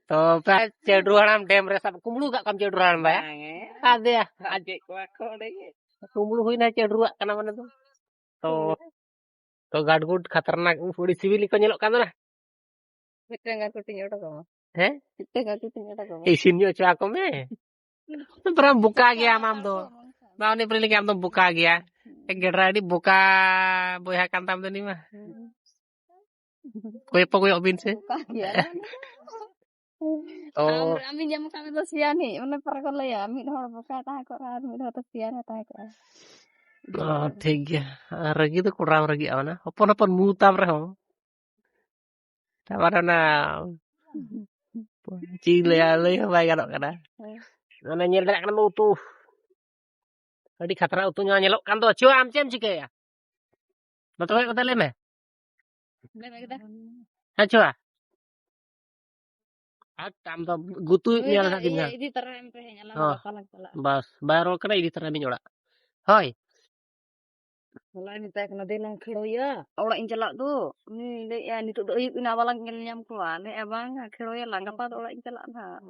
ᱛᱚ, ᱯᱮ ᱪᱟᱹᱰᱨᱩ ᱦᱟᱲᱟᱢ ᱰᱮᱢ ᱨᱮ ᱥᱟᱵ, ᱠᱩᱢᱵᱽᱲᱩ ᱟᱠᱟᱫ ᱠᱚᱣᱟᱢ ᱪᱟᱹᱰᱨᱩ ᱦᱟᱲᱟᱢ ᱵᱟᱭᱟ? ᱵᱟᱝ ᱮ᱾ ᱟᱫᱮᱭᱟ᱾ ᱥᱟᱵ ᱠᱮᱫ ᱠᱚᱣᱟ ᱠᱚ ᱚᱸᱰᱮ ᱜᱮ᱾ ᱠᱩᱢᱵᱽᱲᱩ ᱦᱩᱭᱱᱟ, ᱪᱟᱹᱰᱨᱩᱣᱟᱜ ᱠᱟᱱᱟ ᱢᱟᱱᱮ ᱫᱚ᱾ ᱛᱚ, ᱛᱚ, ᱜᱟᱰᱜᱩᱰ ᱠᱷᱟᱛᱟᱨᱱᱟᱠ, ᱩᱯ, ᱟᱹᱰᱤ ᱥᱤᱵᱤᱞ ᱜᱮᱠᱚ ᱧᱮᱞᱚᱜ ᱠᱟᱱ ᱫᱚ ᱱᱟ᱾ ᱢᱤᱫᱴᱟᱝ ᱜᱟᱱ ᱠᱟᱹᱴᱤᱡ ᱚᱰᱚᱠ ᱟᱢᱟ᱾ ᱦᱮᱸ? ᱢᱤᱫᱴᱟᱝ ᱜᱟᱱ ᱠᱟᱹᱴᱤᱡ ᱚᱰᱚᱠ ᱟᱢᱟ᱾ ᱤᱥᱤᱱ ᱧᱚᱜ ᱦᱚᱪᱚ ᱟᱠᱚ ᱢᱮ᱾ ᱵᱟᱨᱟᱢ ᱵᱚᱠᱟ ᱜᱮᱭᱟᱢ ᱟᱢ ᱫᱚ᱾ ᱵᱟ, ᱩᱱᱤ ᱯᱮᱨᱮ ᱞᱟᱹᱜᱤᱫ ᱟᱢ ᱫᱚ ᱵᱚᱠᱟ ᱜᱮᱭᱟ᱾ ᱦᱩᱸ᱾ ᱜᱮᱰᱨᱟ ᱟᱹᱰᱤ ᱵᱚᱠᱟ ᱵᱚᱭᱦᱟ ᱠᱟᱱ ᱛᱟᱢ ᱫᱚ ᱩᱱᱤ ᱢᱟ᱾ ᱦᱩᱸ᱾ ᱠᱚᱭᱚᱜ ᱯᱮ, ᱠᱚᱭᱚᱜ ᱵᱤᱱ ᱥᱮ᱾ ᱵᱚᱠᱟ ᱜᱮᱭᱟ᱾ ᱚ᱾ ᱟᱢ, ᱟᱢᱤᱧ ᱧᱟᱢ ᱟᱠᱟᱫ ᱢᱮᱫᱚ ᱥᱮᱭᱟᱱᱤᱡ, ᱚᱱᱮ ᱯᱟᱨᱟ ᱠᱚ ᱞᱟᱹᱭᱟ, ᱢᱤᱫ ᱦᱚᱲ ᱵᱚᱠᱟᱭ ᱛᱟᱦᱮᱸ ᱠᱚᱜ ᱨᱮᱦᱚᱸ ᱟᱨ ᱢᱤᱫ ᱦᱚᱲ ᱫᱚ ᱥᱮᱭᱟᱱᱮ ᱛᱟᱦᱮᱸ ᱠᱚᱜᱼᱟ᱾ ᱚ, ᱴᱷᱤᱠ ᱜᱮᱭᱟ᱾ ᱟᱨ ᱨᱟᱹᱜᱤ ᱫᱚ ᱠᱚᱲᱟᱢ ᱨᱟᱹᱜᱤᱜᱼᱟ, ᱚᱱᱟ ᱦᱚᱯᱚᱱ ᱦᱚᱯᱚᱱ ᱢᱩ ᱛᱟᱢ ᱨᱮᱦᱚᱸ᱾ ᱟᱵᱟᱨ ᱚᱱᱟ ᱪᱮᱫ ᱤᱧ ᱞᱟᱹᱭᱟ, ᱞᱟᱹᱭ ᱦᱚᱸ ᱵᱟᱭ ᱜᱟᱱᱚᱜ ᱠᱟᱱᱟ᱾ ᱦᱮᱸ᱾ ᱚᱱᱮ ᱧᱮᱞ ᱫᱟᱲᱮᱭᱟᱜ ᱠᱟᱱᱟ ᱩᱛᱩ᱾ ᱟᱹᱰᱤ ᱠᱷᱟᱛᱨᱟ ᱩᱛᱩ ᱧᱚᱜ ᱧᱮᱞᱚᱜ ᱠᱟᱱ ᱫᱚ᱾ ᱪᱚ, ᱟᱢ ᱪᱮᱫ ᱮᱢ ᱪᱤᱠᱟᱹᱭᱟ? ᱱᱚᱛᱮ ᱠᱷᱚᱡ ᱠᱟᱛᱮ ᱞᱟᱹᱭ ᱢᱮ᱾ ᱞᱟᱹᱭ ᱢᱮ ᱠᱮᱫᱟ᱾ ᱦᱮᱸ, ᱪᱚ᱾ ᱟᱨ ᱟᱢ ᱫᱚ ᱜᱩᱛᱩ ᱱᱩᱭ ᱧᱮᱞ ᱫᱚ ᱠᱟᱜ ᱜᱤᱧ ᱤᱭᱟᱹ ᱦᱟᱸᱜ᱾ ᱤᱫᱤ ᱛᱟᱨᱟᱭᱮᱢ ᱛᱟᱦᱮᱸᱫ, ᱟᱞᱟᱝ ᱦᱚᱸ᱾ ᱵᱟᱯᱞᱟ ᱞᱟᱝ ᱪᱟᱞᱟᱜᱼᱟ᱾ ᱵᱟᱥ, ᱵᱟᱭ ᱨᱚᱲ ᱠᱟᱱᱟ, ᱤᱫᱤ ᱛᱟᱨᱟᱭ ᱢᱤᱧ ᱚᱲᱟᱜ᱾ ᱦᱳᱭ᱾ ᱦᱚᱞᱟᱭ ᱢᱮᱛᱟᱭ ᱠᱟᱱᱟ, "ᱫᱮᱞᱟᱝ ᱠᱷᱮᱲᱳᱭᱟ, ᱚᱲᱟᱜ ᱤᱧ ᱪᱟᱞᱟᱜ ᱫᱚ᱾" ᱩᱱᱤ ᱞᱟᱹᱭᱮᱫᱼᱟ, "ᱱᱤᱛᱚᱜ ᱫᱚ ᱟᱹᱭᱩᱵ ᱮᱱᱟ, ᱵᱟᱞᱟᱝ ᱧᱮᱞ ᱧᱟᱢ ᱠᱚᱣᱟ᱾" ᱞᱟᱹᱭᱮᱫᱼᱟ, "ᱵᱟᱝᱟ, ᱠᱷᱮᱲᱳᱭᱟ ᱞᱟᱝ, ᱜᱟᱯᱟ ᱫᱚ ᱚᱲᱟᱜ ᱤᱧ ᱪᱟᱞᱟᱜᱼᱟ ᱱᱟᱦᱟᱜ᱾"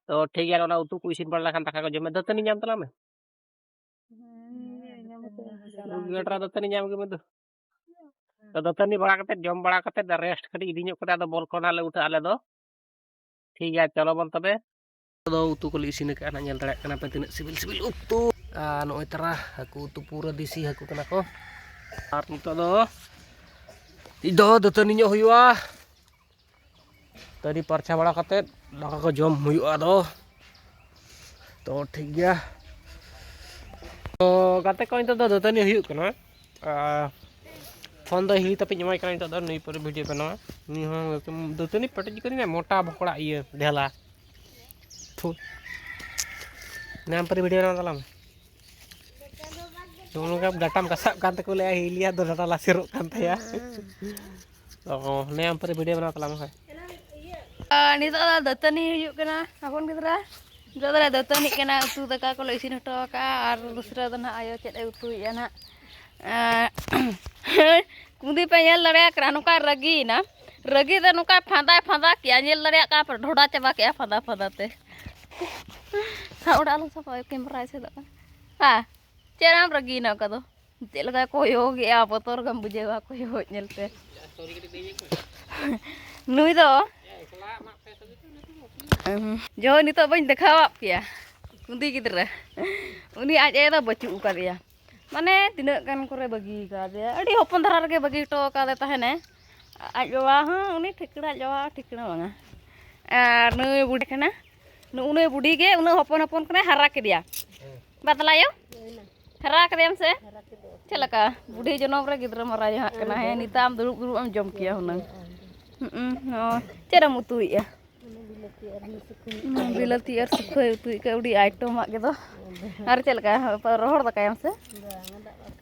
ᱛᱚ, ᱴᱷᱤᱠ ᱜᱮᱭᱟ, ᱚᱱᱟ ᱩᱛᱩ ᱠᱚ ᱤᱥᱤᱱ ᱵᱟᱲᱟ ᱞᱮᱠᱷᱟᱱ ᱫᱟᱠᱟ ᱠᱚ ᱡᱚᱢ ᱢᱮ, ᱫᱟᱹᱛᱟᱹᱱᱤ ᱧᱟᱢ ᱛᱟᱞᱟᱝ ᱢᱮ᱾ ᱦᱮᱸ, ᱧᱟᱢ ᱠᱟᱛᱮ ᱜᱮ ᱪᱟᱞᱟᱜ ᱜᱟᱰᱨᱟ ᱦᱩᱭᱩᱜᱼᱟ᱾ ᱫᱟᱹᱛᱟᱹᱱᱤ ᱧᱟᱢ ᱜᱮ ᱢᱮ ᱫᱩ᱾ ᱛᱚ, ᱫᱟᱹᱛᱟᱹᱱᱤ ᱵᱟᱲᱟ ᱠᱟᱛᱮ, ᱡᱚᱢ ᱵᱟᱲᱟ ᱠᱟᱛᱮ, ᱨᱮᱥᱴ ᱠᱟᱹᱴᱤᱡ ᱤᱫᱤ ᱧᱚᱜ ᱠᱟᱛᱮ, ᱟᱫᱚ ᱵᱚᱞ ᱠᱷᱚᱱ ᱦᱟᱸᱜ ᱞᱮ ᱩᱴᱷᱟᱹᱜᱼᱟ ᱟᱞᱮ ᱫᱚ᱾ ᱴᱷᱤᱠ ᱜᱮᱭᱟ, ᱪᱚᱞᱚ ᱵᱚᱱ ᱛᱚᱵᱮ᱾ ᱫᱚ ᱩᱛᱩ ᱠᱚᱞᱮ ᱤᱥᱤᱱ ᱟᱠᱟᱫᱼᱟ ᱱᱟᱦᱟᱜ, ᱧᱮᱞ ᱫᱟᱲᱮᱭᱟᱜ ᱠᱟᱱᱟ ᱯᱮ ᱛᱤᱱᱟᱹᱜ ᱥᱤᱵᱤᱞ ᱥᱤᱵᱤᱞ ᱩᱛᱩ᱾ ᱟᱨ ᱱᱚᱜᱼᱚᱭ ᱛᱟᱨᱟ ᱦᱟᱹᱠᱩ ᱩᱛᱩ, ᱯᱩᱨᱟᱹ ᱫᱮᱥᱤ ᱦᱟᱹᱠᱩ ᱠᱟᱱᱟ ᱠᱚ᱾ ᱟᱨ ᱱᱤᱛᱚᱜ ᱫᱚ ᱤᱧ ᱫᱚ ᱫᱟᱹᱛᱟᱹᱱᱤ ᱧᱚᱜ ᱦᱩᱭᱩᱜᱼᱟ᱾ ᱫᱟᱹᱛᱟᱹᱱᱤ ᱯᱟᱨᱪᱷᱟ ᱵᱟᱲᱟ ᱠᱟᱛᱮᱫ ᱫᱟᱠᱟ ᱠᱚ ᱡᱚᱢ ᱦᱩᱭᱩᱜᱼᱟ ᱟᱫᱚ᱾ ᱛᱚ ᱴᱷᱤᱠ ᱜᱮᱭᱟ᱾ ᱛᱚ ᱜᱟᱛᱮ ᱠᱚ, ᱱᱤᱛᱚᱜ ᱫᱚ ᱫᱟᱹᱛᱟᱹᱱᱤ ᱦᱩᱭᱩᱜ ᱠᱟᱱᱟ᱾ ᱟᱨ ᱯᱷᱳᱱ ᱫᱚ ᱦᱤᱲᱤ ᱛᱟᱯᱤᱧ ᱮᱢᱟᱭ ᱠᱟᱱᱟ ᱱᱤᱛᱚᱜ ᱫᱚ, ᱱᱩᱭ ᱯᱚᱨᱮ ᱵᱷᱤᱰᱤᱭᱳ ᱵᱮᱱᱟᱣᱟ᱾ ᱱᱩᱭ ᱦᱚᱸ ᱫᱟᱹᱛᱟᱹᱱᱤ ᱯᱮᱴᱮᱡ ᱠᱟᱹᱱᱟᱹᱧ, ᱢᱚᱴᱟ ᱵᱚᱠᱲᱟ ᱤᱭᱟᱹ ᱰᱷᱮᱞᱟ᱾ ᱛᱷᱩ᱾ ᱱᱟᱢ ᱯᱚᱨᱮ ᱵᱷᱤᱰᱤᱭᱳ ᱵᱮᱱᱟᱣ ᱛᱟᱞᱟᱝ ᱢᱮ᱾ ᱱᱚᱜᱼᱚ ᱱᱚᱝᱠᱟ ᱰᱟᱴᱟᱢ ᱜᱷᱟᱥᱟᱜ ᱠᱟᱱ ᱛᱟᱠᱚ ᱞᱟᱹᱭᱟ, ᱦᱤᱞᱤᱭᱟ ᱫᱚ ᱰᱟᱴᱟ ᱞᱟᱥᱮᱨᱚᱜ ᱠᱟᱱ ᱛᱟᱭᱟ᱾ ᱚ, ᱱᱮ ᱟᱢ ᱯᱚᱨᱮ ᱵᱷᱤᱰᱤᱭᱳ ᱵᱮᱱᱟᱣ ᱛᱟᱞᱟᱝ ᱢᱮ ᱦᱳᱭ᱾ ᱟᱨ ᱱᱤᱛᱚᱜ ᱫᱚ ᱫᱟᱹᱛᱟᱹᱱᱤ ᱦᱩᱭᱩᱜ ᱠᱟᱱᱟ ᱦᱚᱯᱚᱱ ᱜᱤᱫᱽᱨᱟᱹ᱾ ᱱᱤᱛᱚᱜ ᱫᱚᱞᱮ ᱫᱟᱹᱛᱟᱹᱱᱤᱜ ᱠᱟᱱᱟ, ᱩᱛᱩ ᱫᱟᱠᱟ ᱠᱚᱞᱮ ᱤᱥᱤᱱ ᱦᱚᱴᱚ ᱟᱠᱟᱫᱼᱟ᱾ ᱟᱨ ᱫᱩᱥᱨᱟᱹ ᱫᱚ ᱱᱟᱦᱟᱜ ᱟᱭᱳ ᱪᱮᱫ ᱮ ᱩᱛᱩᱭᱮᱫᱼᱟ ᱱᱟᱦᱟᱜ᱾ ᱟᱨ ᱠᱩᱸᱫᱤ ᱯᱮ ᱧᱮᱞ ᱫᱟᱲᱮᱭᱟᱜ ᱠᱟᱱᱟ, ᱱᱚᱝᱠᱟᱭ ᱨᱟᱹᱜᱤᱭᱮᱱᱟ᱾ ᱨᱟᱹᱜᱤ ᱫᱚ ᱱᱚᱝᱠᱟᱭ ᱯᱷᱟᱸᱫᱟᱭ ᱯᱷᱟᱸᱫᱟ ᱠᱮᱜᱼᱟ, ᱧᱮᱞ ᱫᱟᱲᱮᱭᱟᱜ ᱠᱟᱱᱟ ᱯᱮ, ᱰᱷᱚᱰᱟ ᱪᱟᱵᱟ ᱠᱮᱜᱼᱟ ᱯᱷᱟᱸᱫᱟ ᱯᱷᱟᱸᱫᱟ ᱛᱮ᱾ ᱥᱟᱵ ᱚᱲᱟᱜ ᱟᱞᱚᱢ ᱥᱟᱵᱟ, ᱠᱮᱢᱮᱨᱟ ᱮᱥᱮᱫᱚᱜ ᱠᱟᱱᱟ᱾ ᱦᱮᱸ, ᱪᱮᱫ ᱮᱢ ᱨᱟᱹᱜᱤᱭᱮᱱᱟ ᱚᱱᱠᱟ ᱫᱚ? ᱪᱮᱫ ᱞᱮᱠᱟᱭ ᱠᱚᱭᱚᱜᱮᱜᱼᱟ, ᱵᱚᱛᱚᱨ ᱜᱮᱢ ᱵᱩᱡᱷᱟᱹᱣᱟ ᱠᱚᱭᱚᱜ ᱧᱮᱞᱛᱮ᱾ ᱱᱩᱭ ᱫᱚ, ᱩᱸ, ᱡᱚ ᱱᱤᱛᱚᱜ ᱵᱟᱹᱧ ᱫᱮᱠᱷᱟᱣᱟᱫ ᱯᱮᱭᱟ, ᱠᱩᱸᱫᱤ ᱜᱤᱫᱽᱨᱟᱹ᱾ ᱩᱱᱤ ᱟᱡ ᱟᱭᱳ ᱫᱚ ᱵᱟᱹᱪᱩᱜ ᱟᱠᱟᱫᱮᱭᱟ᱾ ᱢᱟᱱᱮ ᱛᱤᱱᱟᱹᱜ ᱜᱟᱱ ᱠᱚᱨᱮ ᱵᱟᱹᱜᱤ ᱟᱠᱟᱫᱮᱭᱟ, ᱟᱹᱰᱤ ᱦᱚᱯᱚᱱ ᱫᱷᱟᱨᱟ ᱨᱮᱜᱮ ᱵᱟᱹᱜᱤ ᱦᱚᱴᱚ ᱟᱠᱟᱫᱮ ᱛᱟᱦᱮᱱᱟᱭ᱾ ᱟᱡ ᱵᱟᱵᱟ ᱦᱚᱸ ᱩᱱᱤ ᱴᱷᱤᱠᱟᱹᱱᱟ, ᱟᱡ ᱵᱟᱵᱟ ᱴᱷᱤᱠᱟᱹᱱᱟ ᱵᱟᱝᱟ᱾ ᱟᱨ ᱱᱩᱭ ᱵᱩᱰᱷᱤ ᱠᱟᱱᱟ, ᱱᱩᱜᱼᱩ ᱱᱩᱭ ᱵᱩᱰᱷᱤ ᱜᱮ ᱩᱱᱟᱹᱜ ᱦᱚᱯᱚᱱ ᱦᱚᱯᱚᱱ ᱠᱟᱱᱟᱭ, ᱦᱟᱨᱟ ᱠᱮᱫᱮᱭᱟ᱾ ᱵᱟᱛᱞᱟᱭᱚ? ᱦᱟᱨᱟ ᱠᱮᱫᱮᱭᱟᱢ ᱥᱮ? ᱪᱮᱫ ᱞᱮᱠᱟ? ᱵᱩᱰᱷᱤ ᱡᱚᱱᱚᱢ ᱨᱮ ᱜᱤᱫᱽᱨᱟᱹ ᱢᱟᱨᱟ ᱡᱟᱦᱟᱸᱜ ᱠᱟᱱᱟ᱾ ᱦᱮᱸ, ᱱᱤᱛᱟᱢ ᱫᱩᱲᱩᱵ ᱫᱩᱲᱩᱵ ᱮᱢ ᱡᱚᱢ ᱠᱮᱭᱟ ᱦᱩᱱᱟᱹᱝ᱾ ᱦᱩᱸ, ᱦᱚᱸ᱾ ᱪᱮᱫ ᱮᱢ ᱩᱛᱩᱭᱮᱫᱼᱟ? ᱦᱩᱸ, ᱵᱤᱞᱟᱹᱛᱤ ᱟᱨ ᱥᱩᱠᱷᱟᱹᱭ ᱩᱛᱩᱭᱮᱫ ᱠᱷᱟᱡ ᱟᱹᱰᱤ ᱟᱭᱴᱚᱢᱟᱜ ᱜᱮᱫᱚ᱾ ᱟᱨ ᱪᱮᱫ ᱞᱮᱠᱟ? ᱨᱚᱦᱚᱲ ᱫᱟᱠᱟᱭᱟᱢ ᱥᱮ?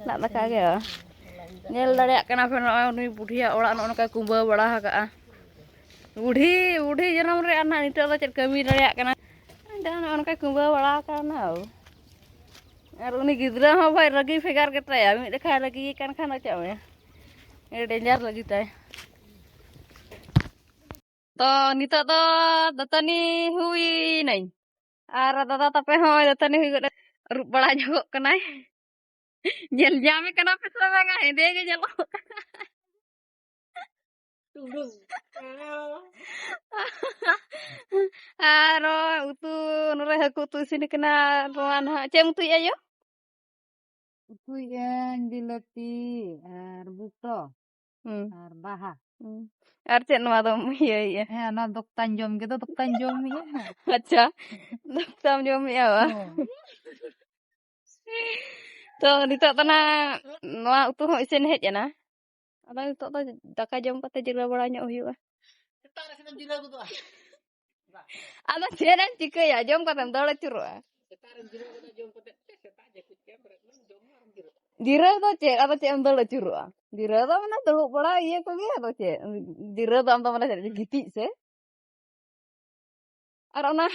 ᱫᱟᱜ ᱫᱟᱠᱟ ᱜᱮ᱾ ᱧᱮᱞ ᱫᱟᱲᱮᱭᱟᱜ ᱠᱟᱱᱟ ᱯᱮ, ᱱᱚᱜᱼᱚᱭ ᱱᱩᱭ ᱵᱩᱰᱷᱤᱭᱟᱜ ᱚᱲᱟᱜ ᱱᱚᱜᱼᱚ ᱱᱚᱝᱠᱟᱭ ᱠᱩᱢᱵᱟᱹ ᱵᱟᱲᱟ ᱟᱠᱟᱜᱼᱟ᱾ ᱵᱩᱰᱷᱤ, ᱵᱩᱰᱷᱤ ᱡᱚᱱᱚᱢ ᱨᱮ ᱟᱨ ᱱᱟᱦᱟᱜ ᱱᱤᱛᱚᱜ ᱫᱚ ᱪᱮᱫ ᱠᱟᱹᱢᱤ ᱫᱟᱲᱮᱭᱟᱜ ᱠᱟᱱᱟ᱾ ᱡᱟᱦᱟᱸ ᱱᱚᱜᱼᱚ ᱱᱚᱝᱠᱟᱭ ᱠᱩᱢᱵᱟᱹ ᱵᱟᱲᱟ ᱟᱠᱟᱱᱟ᱾ ᱟᱨ ᱩᱱᱤ ᱜᱤᱫᱽᱨᱟᱹ ᱦᱚᱸ ᱵᱷᱟᱭ ᱨᱟᱹᱜᱤ ᱵᱷᱮᱜᱟᱨ ᱜᱮᱛᱟᱭᱟ, ᱢᱤᱫ ᱡᱚᱠᱷᱟᱡ ᱨᱟᱹᱜᱤ ᱠᱟᱱ ᱠᱷᱟᱱ ᱫᱚ ᱪᱮᱫ ᱢᱮ, ᱰᱮᱧᱡᱟᱨ ᱨᱟᱹᱜᱤ ᱛᱟᱭ᱾ ᱛᱚ ᱱᱤᱛᱚᱜ ᱫᱚ ᱫᱟᱹᱛᱟᱹᱱᱤ ᱦᱩᱭᱱᱟᱹᱧ, ᱟᱨ ᱫᱟᱫᱟ ᱛᱟᱯᱮ ᱦᱚᱸ ᱫᱟᱹᱛᱟᱹᱱᱤ ᱦᱩᱭ ᱜᱚᱫ, ᱟᱹᱨᱩᱵ ᱵᱟᱲᱟ ᱧᱚᱜᱚᱜ ᱠᱟᱱᱟᱭ᱾ ᱧᱮᱞ ᱧᱟᱢᱮ ᱠᱟᱱᱟ ᱯᱮ ᱥᱮ ᱵᱟᱝᱟ? ᱦᱮᱸᱫᱮ ᱜᱮ ᱧᱮᱞᱚᱜ ᱠᱟᱱᱟ᱾ ᱟᱨᱚ ᱩᱛᱩ, ᱱᱚᱰᱮ ᱦᱟᱹᱠᱩ ᱩᱛᱩ ᱤᱥᱤᱱ ᱠᱟᱱᱟ᱾ ᱱᱚᱣᱟ ᱱᱟᱦᱟᱜ ᱪᱮᱫ ᱮᱢ ᱩᱛᱩᱭᱮᱫᱼᱟ ᱭᱳ? ᱩᱛᱩᱭᱮᱫᱼᱟᱹᱧ ᱵᱤᱞᱟᱹᱛᱤ ᱟᱨ ᱵᱩᱴᱚ ᱦᱩᱸ᱾ ᱟᱨ ᱵᱟᱦᱟ᱾ ᱦᱩᱸ᱾ ᱟᱨ ᱪᱮᱫ ᱱᱚᱣᱟ ᱫᱚᱢ ᱤᱭᱟᱹᱭᱮᱫᱼᱟ? ᱦᱮᱸ, ᱚᱱᱟ ᱫᱚᱠᱛᱟᱧ ᱡᱚᱢ ᱜᱮᱫᱚ, ᱫᱚᱠᱛᱟᱧ ᱡᱚᱢᱮᱫᱼᱟ᱾ ᱟᱪᱪᱷᱟ, ᱫᱚᱠᱛᱟᱢ ᱡᱚᱢᱮᱫᱼᱟ ᱵᱟ? ᱦᱮᱸ᱾ ᱛᱚ, ᱱᱤᱛᱚᱜ ᱫᱚ ᱱᱟᱜ ᱱᱚᱣᱟ ᱩᱛᱩ ᱦᱚᱸ ᱤᱥᱤᱱ ᱦᱮᱡ ᱮᱱᱟ᱾ ᱟᱫᱚ ᱱᱤᱛᱚᱜ ᱫᱚ ᱫᱟᱠᱟ ᱡᱚᱢ ᱠᱟᱛᱮ ᱡᱤᱨᱟᱹᱣ ᱵᱟᱲᱟ ᱧᱚᱜ ᱦᱩᱭᱩᱜᱼᱟ᱾ ᱥᱮᱛᱟᱜ ᱨᱮ ᱥᱮᱱᱮᱢ ᱡᱤᱨᱟᱹᱣ ᱜᱚᱫᱚᱜᱼᱟ᱾ ᱟᱫᱚ ᱪᱮᱫ ᱮᱢ ᱪᱤᱠᱟᱹᱭᱟ? ᱡᱚᱢ ᱠᱟᱛᱮᱢ ᱫᱟᱹᱲ ᱟᱹᱪᱩᱨᱚᱜᱼᱟ᱾ ᱥᱮᱛᱟᱜ ᱨᱮᱢ ᱡᱤᱨᱟᱹᱣ ᱜᱚᱫᱚᱜᱼᱟ, ᱡᱚᱢ ᱠᱟᱛᱮ ᱥᱮᱛᱟᱜ ᱡᱟᱹᱯᱤᱫ ᱠᱮᱫ ᱟᱢ, ᱡᱚᱢ ᱟᱨᱮᱢ ᱡᱤᱨᱟᱹᱜᱼᱟ᱾ ᱡᱤᱨᱟᱹᱣ ᱫᱚ ᱪᱮᱫ? ᱟᱫᱚ ᱪᱮᱫ ᱮᱢ ᱫᱟᱹᱲ ᱟᱹᱪᱩᱨᱚᱜᱼᱟ? ᱡᱤᱨᱟᱹᱣ ᱫᱚ ᱢᱟᱱᱮ ᱫᱩᱲᱩᱵ ᱵᱟᱲᱟ ᱤᱭᱟᱹ ᱠᱚᱜᱮ, ᱟᱫᱚ ᱪᱮᱫ? ᱡᱤᱨᱟᱹᱣ ᱫᱚ ᱟᱢ ᱫᱚ ᱢᱟᱱᱮ ᱪᱮᱫ? ᱜᱤᱛᱤᱡ ᱥᱮ? ᱟᱨ ᱚᱱᱟ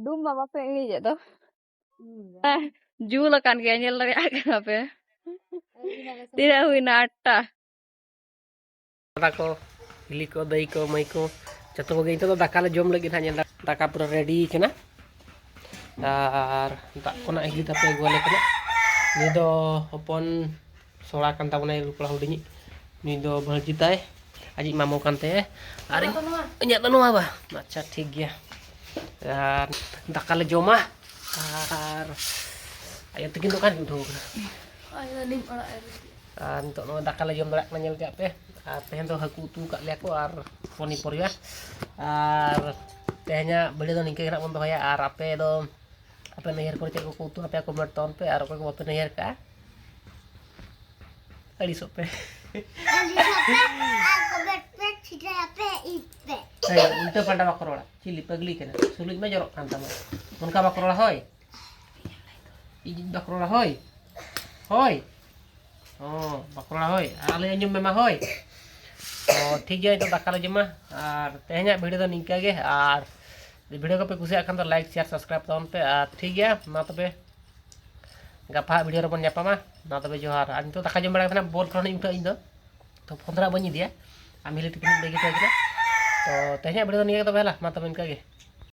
ᱰᱩᱢ ᱢᱟ ᱵᱟᱯᱮ ᱤᱬᱤᱡᱮᱫ ᱫᱚ᱾ ᱦᱩᱸ᱾ ᱡᱩᱞ ᱟᱠᱟᱱ ᱜᱮᱭᱟ, ᱧᱮᱞ ᱫᱟᱲᱮᱭᱟᱜ ᱠᱟᱱᱟ ᱯᱮ᱾ ᱟᱹᱣᱨᱤ ᱱᱟᱜ ᱥᱟᱢᱟᱝ ᱛᱤᱱᱟᱹᱜ ᱦᱩᱭᱱᱟ? ᱟᱴᱴᱟ᱾ ᱫᱟᱫᱟ ᱠᱚ, ᱦᱤᱞᱤ ᱠᱚ, ᱫᱟᱹᱭ ᱠᱚ, ᱢᱟᱹᱭ ᱠᱚ, ᱡᱚᱛᱚ ᱠᱚᱜᱮ ᱱᱤᱛᱚᱜ ᱫᱚ ᱫᱟᱠᱟ ᱞᱮ ᱡᱚᱢ ᱞᱟᱹᱜᱤᱫ ᱦᱟᱸᱜ᱾ ᱧᱮᱞ ᱫᱟ-, ᱫᱟᱠᱟ ᱯᱩᱨᱟᱹ ᱨᱮᱰᱤ ᱠᱟᱱᱟ᱾ ᱟᱨ ᱫᱟᱜ ᱠᱚ ᱱᱟᱜ ᱦᱤᱨᱤ ᱛᱟᱯᱮ ᱟᱹᱜᱩᱣᱟᱞᱮ ᱠᱟᱱᱟ᱾ ᱱᱩᱭ ᱫᱚ ᱦᱚᱯᱚᱱ ᱥᱚᱲᱟ ᱠᱟᱱ ᱛᱟᱵᱚᱱᱟᱭ, ᱨᱩ ᱠᱚᱲᱟ ᱦᱩᱰᱤᱧᱤᱡ᱾ ᱱᱩᱭ ᱫᱚ ᱵᱷᱟᱹᱡᱤ ᱛᱟᱭ, ᱟᱡᱤᱡ ᱢᱟᱢᱚ ᱠᱟᱱ ᱛᱟᱭᱟ᱾ ᱟᱨ ᱤᱧ-, ᱤᱧᱟᱹᱜ ᱫᱚ ᱱᱚᱣᱟ ᱵᱟ᱾ ᱟᱪᱪᱷᱟ, ᱴᱷᱤᱠ ᱜᱮᱭᱟ᱾ ᱟᱨ ᱫᱟᱠᱟ ᱞᱮ ᱡᱚᱢᱟ᱾ ᱟᱨ ᱟᱭᱳ ᱛᱟᱹᱠᱤᱱ ᱫᱚ ᱚᱠᱟ ᱨᱮᱠᱤᱱ ᱩᱴᱷᱟᱹᱣ ᱠᱟᱱᱟ? ᱟᱭᱳ ᱱᱤᱢ ᱟᱲᱟᱜ ᱮ ᱨᱤᱫ᱾ ᱟᱨ ᱱᱤᱛᱚᱜ ᱱᱚᱜᱼᱚᱭ ᱫᱟᱠᱟ ᱞᱮ ᱡᱚᱢ ᱫᱟᱲᱮᱭᱟᱜ ᱠᱟᱱᱟ, ᱧᱮᱞ ᱠᱮᱫ ᱯᱮ᱾ ᱟᱨ ᱛᱮᱦᱮᱧ ᱫᱚ ᱦᱟᱹᱠᱩ ᱩᱛᱩ ᱟᱠᱟᱫ ᱞᱮᱭᱟ ᱠᱚ ᱟᱨ ᱯᱚᱱᱤ ᱯᱚᱨᱤᱵᱟᱨ᱾ ᱟᱨ ᱛᱮᱦᱮᱧᱟᱜ video ᱫᱚ ᱱᱤᱝᱠᱟᱹ ᱜᱮ ᱱᱟᱜ ᱵᱚᱱ ᱫᱚᱦᱚᱭᱟ᱾ ᱟᱨ ᱟᱯᱮ ᱫᱚ, ᱟᱯᱮ ᱱᱟᱹᱭᱦᱟᱹᱨ ᱠᱚᱨᱮ ᱪᱮᱫ ᱠᱚᱠᱚ ᱩᱛᱩ ᱟᱯᱮᱭᱟ, comment ᱛᱟᱵᱚᱱ ᱯᱮ᱾ ᱟᱨ ᱚᱠᱚᱭ ᱠᱚ ᱵᱟᱯᱮ ᱱᱟᱹᱭᱦᱟᱹᱨ ᱠᱟᱜᱼᱟ, ᱟᱹᱲᱤᱥᱚᱜ ᱯᱮ᱾ ᱟᱹᱲᱤᱥᱚᱜ ᱯᱮ ᱟᱨ comment ᱯᱮ, ᱪᱷᱤᱴᱟᱹᱭᱟᱯᱮ, ᱤᱡ ᱯᱮ᱾ ᱦᱮᱸ, ᱩᱞᱴᱟᱹ ᱯᱟᱞᱴᱟ ᱵᱟᱠᱚ ᱨᱚᱲᱟ᱾ ᱪᱤᱞᱤ ᱯᱟᱹᱜᱽᱞᱤ ᱠᱟᱱᱟ? ᱥᱩᱞᱩᱡ ᱢᱟ ᱡᱚᱨᱚᱜ ᱠᱟᱱ ᱛᱟᱢᱟ᱾ ᱚᱱᱠᱟ ᱵᱟᱠᱚ ᱨᱚᱲᱟ, ᱦᱳᱭ᱾ ᱤᱡ ᱤᱡ ᱵᱟᱠᱚ ᱨᱚᱲᱟ, ᱦᱳᱭ᱾ ᱦᱳᱭ᱾ ᱦᱚᱸ, ᱵᱟᱠᱚ ᱨᱚᱲᱟ, ᱦᱳᱭ᱾ ᱟᱨ ᱟᱞᱮ ᱟᱸᱡᱚᱢ ᱢᱮ ᱢᱟ, ᱦᱳᱭ᱾ ᱛᱚ, ᱴᱷᱤᱠ ᱜᱮᱭᱟ, ᱱᱤᱛᱚᱜ ᱫᱟᱠᱟ ᱞᱮ ᱡᱚᱢᱟ᱾ ᱟᱨ ᱛᱮᱦᱮᱧᱟᱜ video ᱫᱚ ᱱᱤᱝᱠᱟᱹ ᱜᱮ᱾ ᱟᱨ video ᱠᱚᱯᱮ ᱠᱩᱥᱤᱭᱟᱜ ᱠᱷᱟᱱ ᱫᱚ like, share, subscribe ᱛᱟᱵᱚᱱ ᱯᱮ᱾ ᱟᱨ ᱴᱷᱤᱠ ᱜᱮᱭᱟ, ᱢᱟ ᱛᱚᱵᱮ᱾ ᱜᱟᱯᱟ ᱦᱟᱸᱜ video ᱨᱮᱵᱚᱱ ᱧᱟᱯᱟᱢᱟ᱾ ᱢᱟ ᱛᱚᱵᱮ ᱡᱚᱦᱟᱨ᱾ ᱟᱨ ᱱᱤᱛᱚᱜ ᱫᱟᱠᱟ ᱡᱚᱢ ᱵᱟᱲᱟ ᱠᱟᱛᱮ ᱱᱟᱜ ball ᱠᱷᱮᱞᱳᱰ ᱤᱧ ᱩᱴᱷᱟᱹᱜᱼᱟ ᱤᱧ ᱫᱚ᱾ ᱛᱚ, ᱯᱷᱳᱱ ᱫᱚ ᱱᱟᱜ ᱵᱟᱹᱧ ᱤᱫᱤᱭᱟ᱾ ᱟᱢ ᱦᱤᱞᱤ ᱛᱤᱠᱤᱱ ᱞᱟᱹᱭ ᱜᱮ ᱛᱟᱦᱮᱸ ᱠᱟᱱᱟ᱾ ᱛᱚ, ᱛᱮᱦᱮᱧᱟᱜ video ᱫᱚ ᱱᱤᱭᱟᱹ ᱜᱮ ᱛᱚᱵᱮ ᱦᱮᱞᱟ᱾ ᱢᱟ ᱛᱚᱵᱮ ᱤᱱᱠᱟᱹ ᱜᱮ᱾